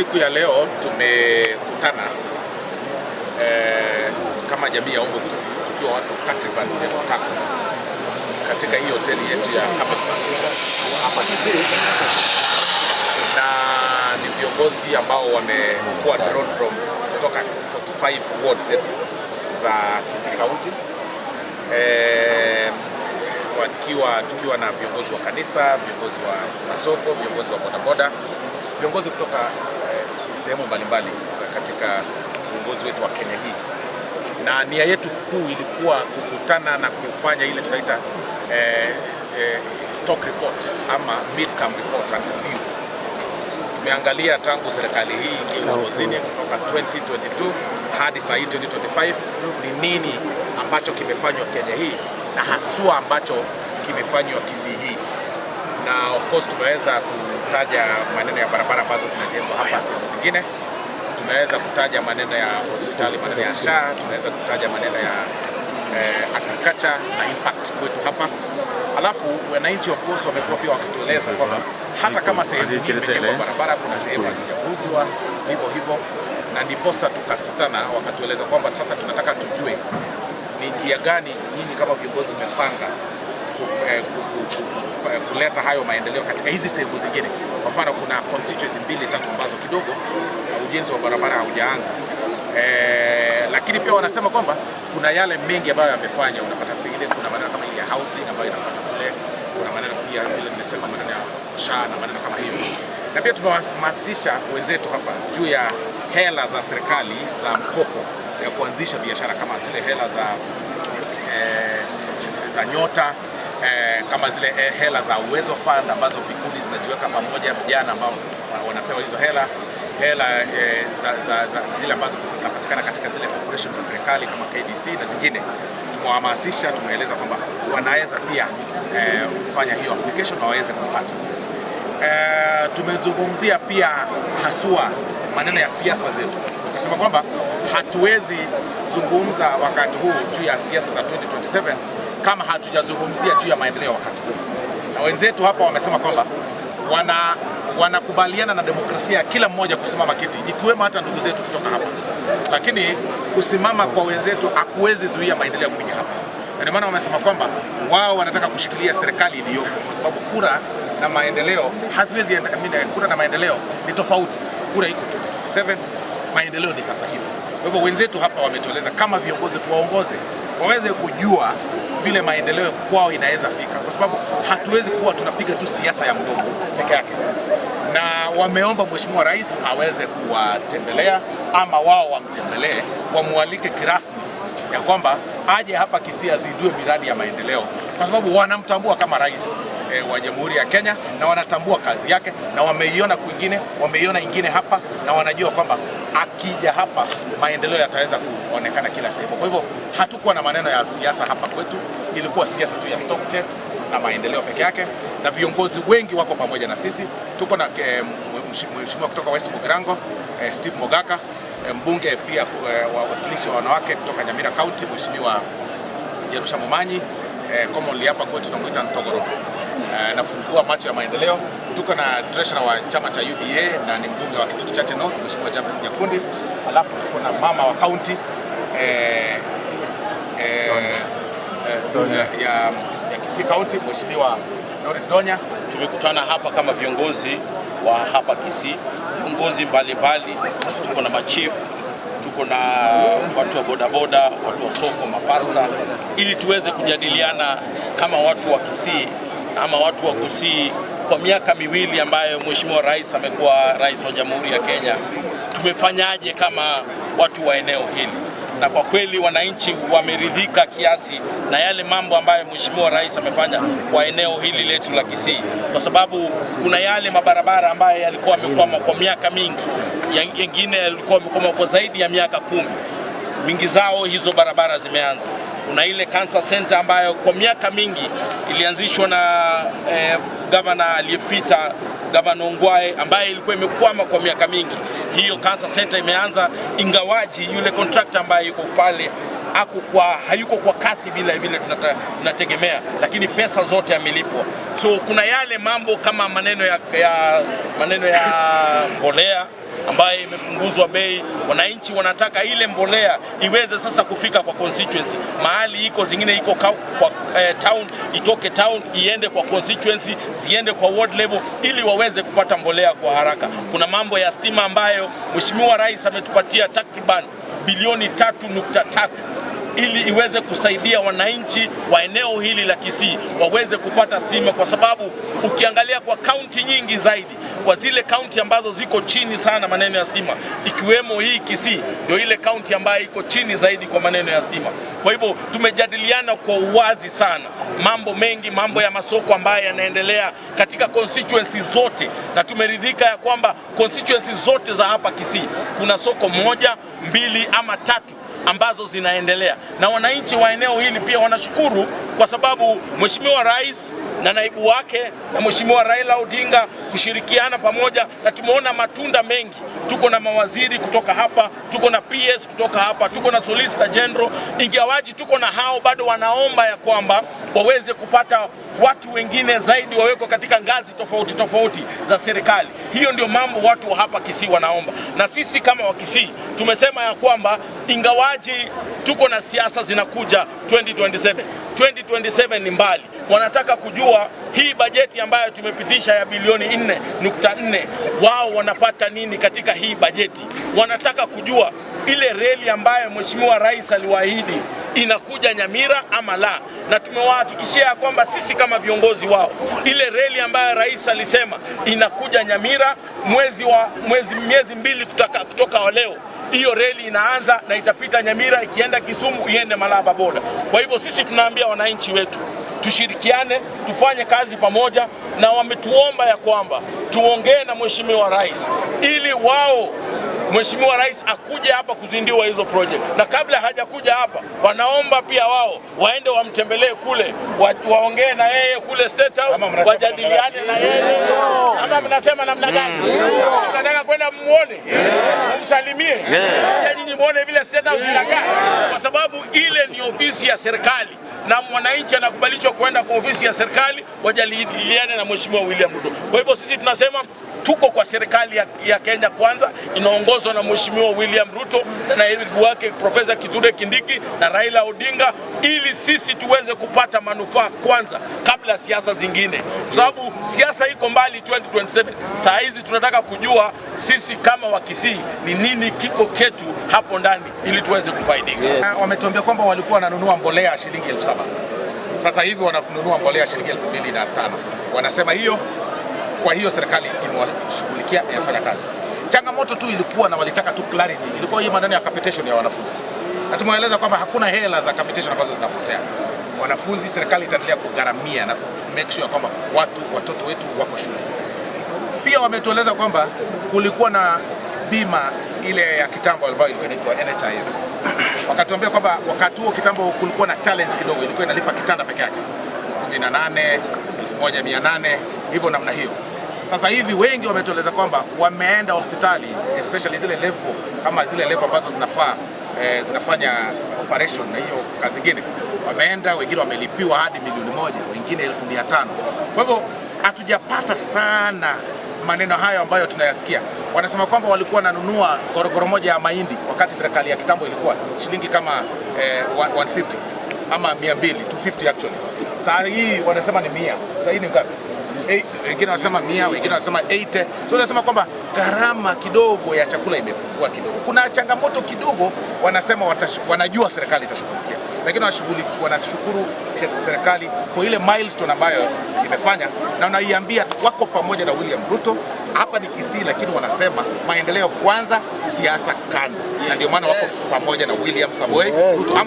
Siku ya leo tumekutana kama jamii ya Ombo Gusii tukiwa watu takriban 3,000 katika hii hoteli yetu ya Kaback hapa Kisii, na ni viongozi ambao wamekuwa drawn from kutoka 45 wards zetu za Kisii County, wakiwa tukiwa na viongozi wa kanisa, viongozi wa masoko, viongozi wa bodaboda, viongozi kutoka sehemu mbalimbali za katika uongozi wetu wa Kenya hii, na nia yetu kuu ilikuwa kukutana na kufanya ile tunaita stock report ama midterm report and review. Tumeangalia tangu serikali hii ingie uongozini kutoka 2022 hadi saa hii 2025, ni nini ambacho kimefanywa Kenya hii na haswa ambacho kimefanywa Kisii hii, na of course tumeweza kutaja maneno ya barabara ambazo zinajengwa hapa sehemu zingine, tumeweza kutaja maneno ya hospitali, maneno ya SHA, tumeweza kutaja maneno ya agriculture na impact kwetu hapa. Alafu wananchi of course wamekuwa pia wakitueleza kwamba hata kama sehemu hii imejengwa barabara, kuna sehemu hazijaguzwa hivyo hivyo, na ndiposa tukakutana, wakatueleza kwamba sasa tunataka tujue ni njia gani nyinyi kama viongozi mmepanga kuleta hayo maendeleo katika hizi sehemu zingine. Kwa mfano, kuna constituency mbili tatu ambazo kidogo ujenzi wa barabara haujaanza. Lakini pia wanasema kwamba kuna yale mengi ambayo yamefanya. Unapata pengine kuna maneno kama ile ya housing ambayo inafanya kule, kuna maneno pia vile nimesema maneno ya SHA na maneno kama hiyo, na pia tumewahamasisha wenzetu hapa juu ya hela za serikali za mkopo ya kuanzisha biashara kama zile hela za Nyota, kama zile hela za Uwezo Fund ambazo vikundi zinajiweka pamoja, vijana ambao wanapewa hizo hela hela za zile ambazo sasa zinapatikana katika zile corporations za serikali kama KDC na zingine. Tumewahamasisha, tumeeleza kwamba wanaweza pia kufanya hiyo application na waweze kupata. Tumezungumzia pia haswa maneno ya siasa zetu, tukasema kwamba hatuwezi zungumza wakati huu juu ya siasa za 2027 kama hatujazungumzia juu ya maendeleo wakati huu, na wenzetu hapa wamesema kwamba wanakubaliana na demokrasia ya kila mmoja kusimama kiti, ikiwemo hata ndugu zetu kutoka hapa, lakini kusimama kwa wenzetu hakuwezi zuia maendeleo kuja hapa, na ndio maana wamesema kwamba wao wanataka kushikilia serikali iliyopo kwa sababu kura na maendeleo haziwezi I mean, kura na maendeleo ni tofauti. Kura iko 2027, maendeleo ni sasa hivi. Kwa hivyo wenzetu hapa wametueleza kama viongozi tuwaongoze waweze kujua vile maendeleo kwao inaweza fika, kwa sababu hatuwezi kuwa tunapiga tu siasa ya mdomo peke yake, na wameomba Mheshimiwa Rais aweze kuwatembelea ama wao wamtembelee, wamwalike kirasmi ya kwamba aje hapa Kisii azindue miradi ya maendeleo, kwa sababu wanamtambua kama rais wa Jamhuri ya Kenya na wanatambua kazi yake na wameiona kwingine, wameiona ingine hapa na wanajua kwamba akija hapa maendeleo yataweza kuonekana kila sehemu. Kwa hivyo hatukuwa na maneno ya siasa hapa kwetu, ilikuwa siasa tu ya stock check na maendeleo peke yake, na viongozi wengi wako pamoja na sisi. Tuko na mheshimiwa kutoka West Mugirango, Steve Mogaka, mbunge pia wawakilishi wa wanawake kutoka Nyamira County, Mheshimiwa Jerusha Momanyi, commonly hapa kwetu tunamuita Ntogoro. Nafungua macho ya maendeleo. Tuko na treasurer wa chama cha UDA na ni mbunge wa Kitutu Chache North, Mheshimiwa Japhet Nyakundi. Alafu tuko na mama wa county ya Kisii County, Mheshimiwa Doris Donya. Tumekutana hapa kama viongozi wa hapa Kisii, viongozi mbalimbali, tuko na machifu, tuko na watu wa bodaboda, watu wa soko, mapasta, ili tuweze kujadiliana kama watu wa Kisii ama watu wa Gusii kwa miaka 2 ambayo Mheshimiwa Rais amekuwa rais wa Jamhuri ya Kenya, tumefanyaje kama watu wa eneo hili? Na kwa kweli wananchi wameridhika kiasi na yale mambo ambayo Mheshimiwa Rais amefanya kwa eneo hili letu la Kisii, kwa sababu kuna yale mabarabara ambayo yalikuwa yamekwama kwa miaka mingi, yengine yalikuwa yamekwama kwa zaidi ya miaka 10, mingi zao hizo barabara zimeanza. Kuna ile cancer center ambayo kwa miaka mingi ilianzishwa na gavana aliyepita, Gavana Ongwae, ambaye ilikuwa imekwama kwa miaka mingi. Hiyo cancer center imeanza, ingawaji yule contractor ambaye yuko pale hayuko kwa kasi vile vile tunategemea, lakini pesa zote amelipwa. So kuna yale mambo kama maneno ya mbolea, ambayo imepunguzwa bei. Wananchi wanataka ile mbolea iweze sasa kufika kwa constituency mahali iko, zingine iko kwa town, itoke town iende kwa constituency, ziende kwa ward level, ili waweze kupata mbolea kwa haraka. Kuna mambo ya stima ambayo Mheshimiwa Rais ametupatia takriban bilioni 3.3 ili iweze kusaidia wananchi wa eneo hili la Kisii waweze kupata stima, kwa sababu ukiangalia kwa kaunti nyingi zaidi, kwa zile kaunti ambazo ziko chini sana maneno ya stima, ikiwemo hii Kisii, ndio ile kaunti ambayo iko chini zaidi kwa maneno ya stima. Kwa hivyo tumejadiliana kwa uwazi sana mambo mengi, mambo ya masoko ambayo yanaendelea katika constituency zote, na tumeridhika ya kwamba constituency zote za hapa Kisii kuna soko moja, mbili ama tatu ambazo zinaendelea, na wananchi wa eneo hili pia wanashukuru kwa sababu Mheshimiwa Rais na naibu wake na Mheshimiwa Raila Odinga kushirikiana pamoja, na tumeona matunda mengi. Tuko na mawaziri kutoka hapa, tuko na PS kutoka hapa, tuko na Solicitor General. Ingawaji tuko na hao, bado wanaomba ya kwamba waweze kupata watu wengine zaidi wawekwe katika ngazi tofauti tofauti za serikali. Hiyo ndio mambo watu wa hapa Kisii wanaomba, na sisi kama wa Kisii tumesema ya kwamba ingawaji tuko na siasa zinakuja 2027, 2027 ni mbali, wanataka kujua hii bajeti ambayo tumepitisha ya bilioni 4.4 wao wanapata nini katika hii bajeti. Wanataka kujua ile reli ambayo Mheshimiwa Rais aliwaahidi inakuja Nyamira ama la, na tumewahakikishia kwamba sisi kama viongozi wao, ile reli ambayo rais alisema inakuja Nyamira miezi mbili kutoka leo, hiyo reli inaanza na itapita Nyamira ikienda Kisumu iende Malaba boda. Kwa hivyo sisi tunaambia wananchi wetu tushirikiane, tufanye kazi pamoja, na wametuomba ya kwamba tuongee na Mheshimiwa Rais ili wao Mheshimiwa Rais akuje hapa kuzindua hizo project, na kabla hajakuja hapa, wanaomba pia wao waende wamtembelee kule, waongee na yeye kule State House, wajadiliane na yeye. Ama mnasema namna gani? Si mnataka kwenda muone, mumsalimie, nyinyi muone vile State House inakaa, kwa sababu ile ni ofisi ya serikali na mwananchi anakubalishwa kwenda kwa ofisi ya serikali wajadiliane na Mheshimiwa William Ruto. Kwa hivyo sisi tunasema tuko kwa serikali ya Kenya Kwanza inaongozwa na Mheshimiwa William Ruto na naibu wake Profesa Kithure Kindiki na Raila Odinga, ili sisi tuweze kupata manufaa kwanza kabla siasa zingine, kwa sababu siasa iko mbali 2027. Saa hizi tunataka kujua sisi kama Wakisii ni nini kiko ketu hapo ndani ili tuweze kufaidika. Yeah. Wametuambia kwamba walikuwa wananunua mbolea shilingi 7,000. Sasa hivi wananunua mbolea shilingi 2,500. Wanasema hiyo, kwa hiyo serikali imewashughulikia, inafanya kazi. Changamoto tu ilikuwa na walitaka tu clarity, ilikuwa hii maneno ya capitation ya wanafunzi, na tumewaeleza kwamba hakuna hela za capitation ambazo zinapotea. Wanafunzi, serikali itaendelea kugharamia na ku make sure kwamba watoto wetu wako shule. Pia wametueleza kwamba kulikuwa na bima ile ya kitambo ambayo ilikuwa inaitwa NHIF. Wakatuambia kwamba wakati huo kitambo kulikuwa na challenge kidogo, ilikuwa inalipa kitanda peke yake 18,000, 1,800 hivyo namna hiyo. Sasa hivi wengi wametueleza kwamba wameenda hospitali especially zile level kama zile level ambazo zinafaa zinafanya operation na hiyo kazi zingine, wameenda wengine wamelipiwa hadi 1,000,000, wengine 500,000. Kwa hivyo hatujapata sana maneno hayo ambayo tunayasikia. Wanasema kwamba walikuwa wananunua gorogoro moja ya mahindi wakati serikali ya kitambo ilikuwa shilingi kama 150 ama 200, 250 actually. Saa hii wanasema ni 100. Saa hii ni ngapi? Wengine wanasema 100, wengine wanasema 80. So wanasema kwamba gharama kidogo ya chakula imepungua kidogo. Kuna changamoto kidogo, wanasema wanajua serikali itashughulikia, lakini wanashukuru serikali kwa ile milestone ambayo imefanya, na wanaiambia wako pamoja na William Ruto. Hapa ni Kisii, lakini wanasema maendeleo kwanza, siasa kando, na ndio maana wako pamoja na William Samoei Ruto.